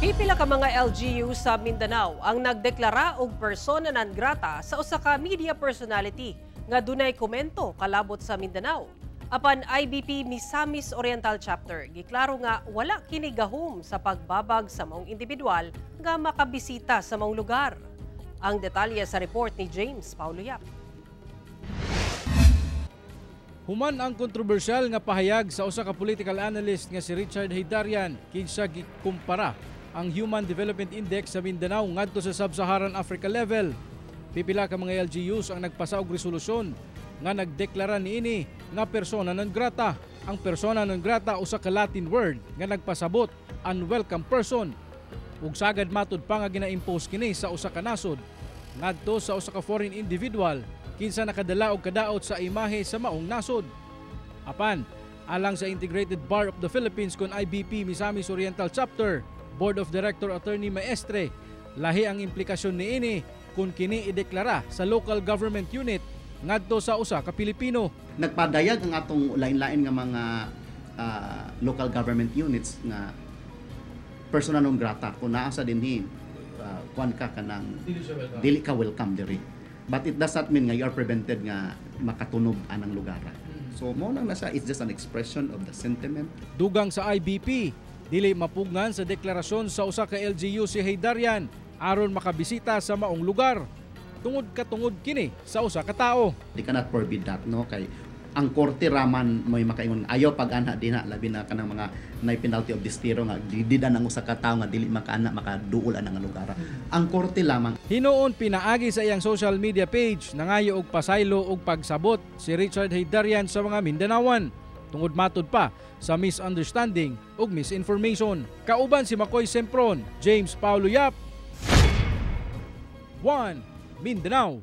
Pipila ka mga LGU sa Mindanao ang nagdeklara og persona non grata sa usa ka media personality nga dunay komento kalabot sa Mindanao. Apan IBP Misamis Oriental Chapter giklaro nga wala kini gahom sa pagbabag sa maong individual nga makabisita sa maong lugar. Ang detalye sa report ni James Paulo Yap. Human ang kontrobersyal nga pahayag sa usa ka political analyst nga si Richard Heydarian, kinsa gikumpara ang Human Development Index sa Mindanao ngadto sa Sub-Saharan Africa level, pipila ka mga LGUs ang nagpasa og resolusyon nga nagdeklara niini nga persona non grata. Ang persona non grata usa ka Latin word nga nagpasabot unwelcome person. Ug sagad matud pa nga gina-impose kini sa usa ka nasod ngadto sa usa ka foreign individual kinsa nakadala og kadaot sa imahe sa maong nasod. Apan, alang sa Integrated Bar of the Philippines kon IBP Misamis Oriental Chapter, Board of Director Attorney Maestre, lahi ang implikasyon niini kung kini ideklara sa local government unit ngadto sa usa ka Pilipino. Nagpadayag ang atong lain-lain nga mga local government units nga persona non grata kung naa sa dinhi, kuan ka, kanang dili ka welcome diri, but it does not mean nga you are prevented nga makatunob anang lugar. So mao lang na siya, it's just an expression of the sentiment. Dugang sa IBP, dili mapugngan sa deklarasyon sa usa ka LGU si Heydarian aron makabisita sa maong lugar. Tungod katungod kini sa usa ka tao. They cannot forbid that, no, kay ang korte raman may makaingon ayaw pag-anha dinha, labi na kanang mga nay penalty of destierro nga dididan ang usa ka tawo nga dili makaana, makaduol anang lugar. Ang korte lamang. Hinuon pinaagi sa iyang social media page, nangayo og pasaylo og pagsabot si Richard Heydarian sa mga Mindanawan tungod matud pa sa misunderstanding ug misinformation. Kauban si Makoy Sempron, James Paulo Yap, 1 Mindanao.